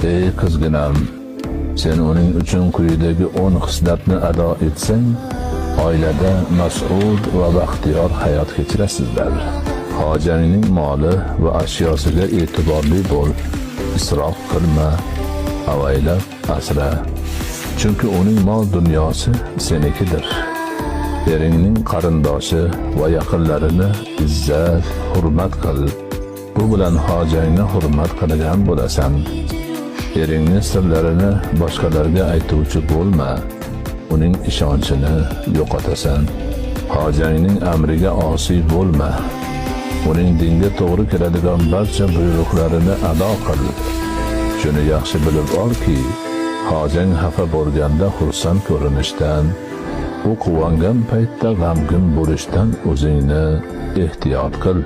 Ey qizginam, sen uning uchun quyidagi 10 xislatni ado etsang, oilada mas'ud va baxtiyor hayot kechirasizlar. Hojangning moli va ashyosiga e'tiborli bo'l, isrof qilma, avaylab asra. Chunki uning mol dunyosi senikidir. Eringning qarindoshi va yaqinlarini izzat, hurmat qil. Bu bilan hojangni hurmat qilgan bo'lasan. Eringning sirlarini boshqalarga aytuvchi bo'lma. Uning ishonchini yo'qotasan. Hojangning amriga osiy bo'lma. Uning dinga to'g'ri keladigan barcha buyruqlarini ado qil. Shuni yaxshi bilib olki, hojang xafa bo'lganda xursand ko'rinishdan, u quvongan paytda g'amgin bo'lishdan o'zingni ehtiyot qil.